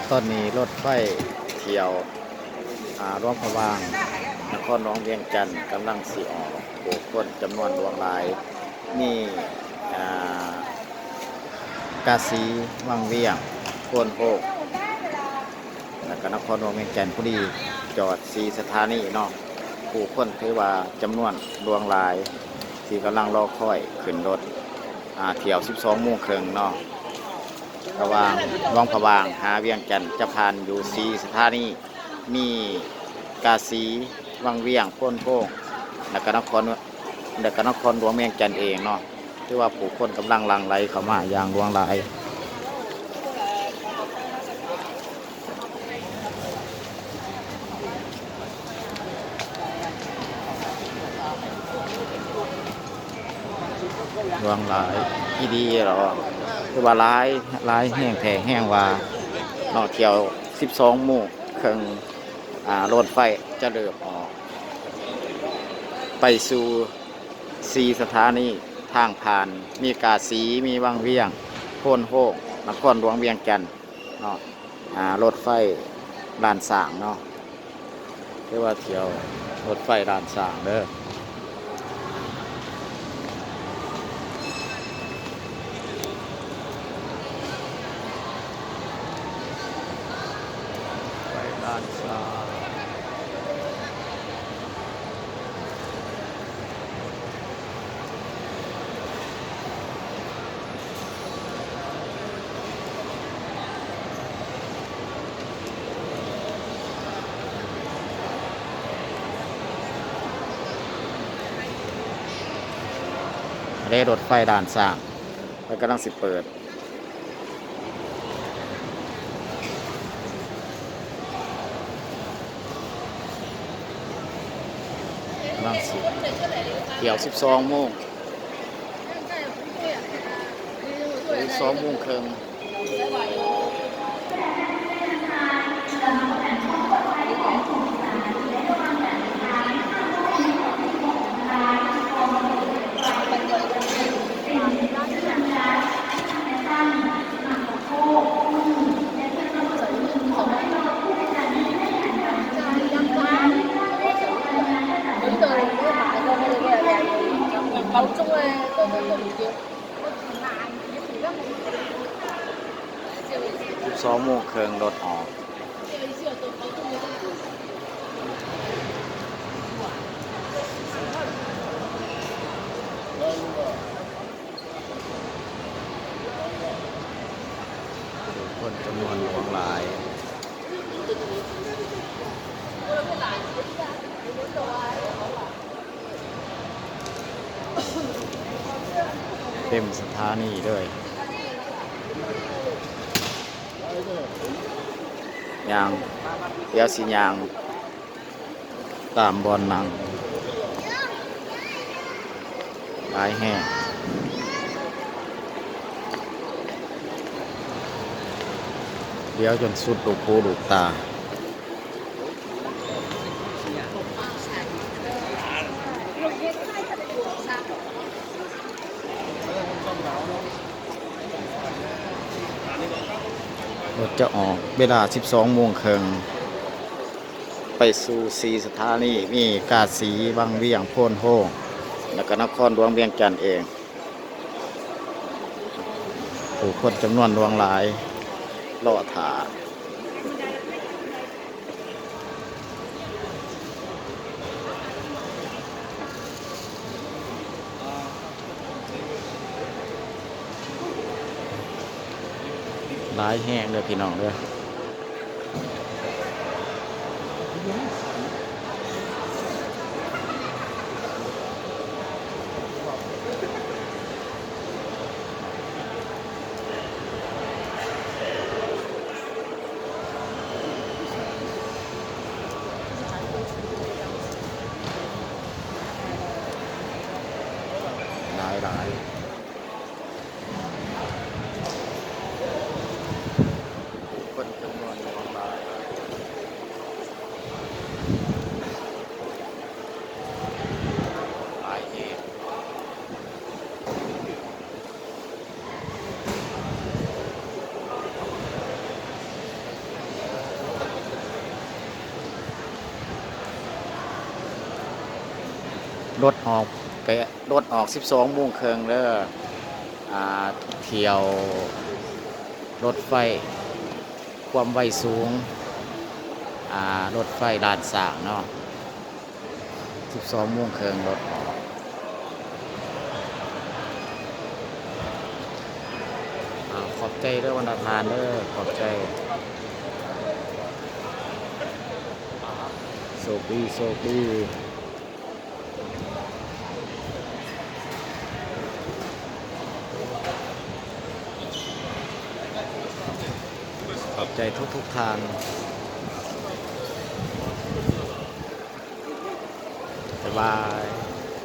ຕອນນີ້ລົດໄຟຖ້ຽວ ອາ ຫຼວງພະບາງ ນະຄອນຫຼວງວຽງຈັນ ກຳລັງຊິອອກ, ຜູ້ຄົນຈຳນວນຫຼວງຫຼາຍ ມີ ອາ ກາສີ, ວັງວຽງ, ໂພນໂຮງ ແລ້ວກະນະຄອນຫຼວງວຽງຈັນ ພໍດີຈອດສີ່ສະຖານີເນາະ. ຜູ້ຄົນຖືວ່າຈຳນວນຫຼວງຫຼາຍ ທີ່ກຳລັງລໍຄອຍຂຶ້ນລົດ ອາ ຖ້ຽວສິບສອງໂມງເຄິ່ງເນາະ ລະຫວ່າງຫຼວງພະບາງຫາວຽງຈັນ ຈະຜ່ານຢູ່ສີ່ສະຖານີ ມີກາສີ, ວັງວຽງ, ໂພນໂຮງ ແລ້ວກະນະຄອນ ແລ້ວກະນະຄອນຫຼວງວຽງຈັນເອງເນາະ. ຖືວ່າຜູ້ຄົນກຳລັງຫຼັ່ງໄຫຼເຂົ້າມາຢ່າງຫຼວງຫຼາຍ. ຫຼວງຫຼາຍອີ່ຫຼີເນາະ ຄືວ່າຫຼາຍ, ຫຼາຍແຮງແທ້ແຮງວ່າເນາະ. ຖ້ຽວສິບສອງໂມງເຄິ່ງ ອາ ລົດໄຟຈະເລີ່ມອອກໄປສູ່ສີ່ສະຖານີທາງຜ່ານ ມີກາສີ, ມີວັງວຽງ, ໂພນໂຮງ, ນະຄອນຫຼວງວຽງຈັນເນາະ. ອາ ລົດໄຟລ້ານຊ້າງເນາະ ຫຼືວ່າຖ້ຽວລົດໄຟລ້ານຊ້າງເດີ ໄຟລ້ານຊ້າງ. ເດ້ ລົດໄຟລ້ານຊ້າງ ເພິ່ນກຳລັງຊິເປີດ. ກຳລັງຊິ ຖ້ຽວສິບສອງໂມງ ສິບສອງໂມງເຄິ່ງ. ສິບສອງໂມງເຄິ່ງລົດອອກ. ຄົນຈຳນວນຫຼວງຫຼາຍ. ເຕັມສະຖານີເລີຍ. ຍ່າງ ດຽວຊິຍ່າງຕາມບ່ອນນັ່ງ. ຫຼາຍແຮງ. ດຽວຈົນສຸດລູກຫູລູກຕາ. ລົດຈະອອກເວລາສິບສອງໂມງເຄິ່ງ ໄປສູ່ສີ່ສະຖານີ ມີກາສີ, ວັງວຽງ, ໂພນໂຮງ ແລ້ວກະນະຄອນຫຼວງວຽງຈັນເອງ. ຜູ້ຄົນຈຳນວນຫຼວງຫຼາຍ ລໍຖ້າ. ຫຼາຍແຮງເດີພີ່ນ້ອງເດີ. ຫຼາຍໆ. ຄົນຈຳນວນຫຼວງຫຼາຍ. ລົດອອກແປດ ລົດອອກສິບສອງໂມງເຄິ່ງເດີ ອ່າ ທ່ຽວລົດໄຟຄວາມໄວສູງ ອ່າ ລົດໄຟລ້ານຊ້າງເນາະ ສິບສອງໂມງເຄິ່ງລົດອອກ. ອ່າ ຂອບໃຈເດີບັນດາທ່ານເດີ ຂອບໃຈ ໂຊກດີ ໂຊກດີ. ຂອບໃຈທຸກໆທ່ານ ບາຍບາຍ.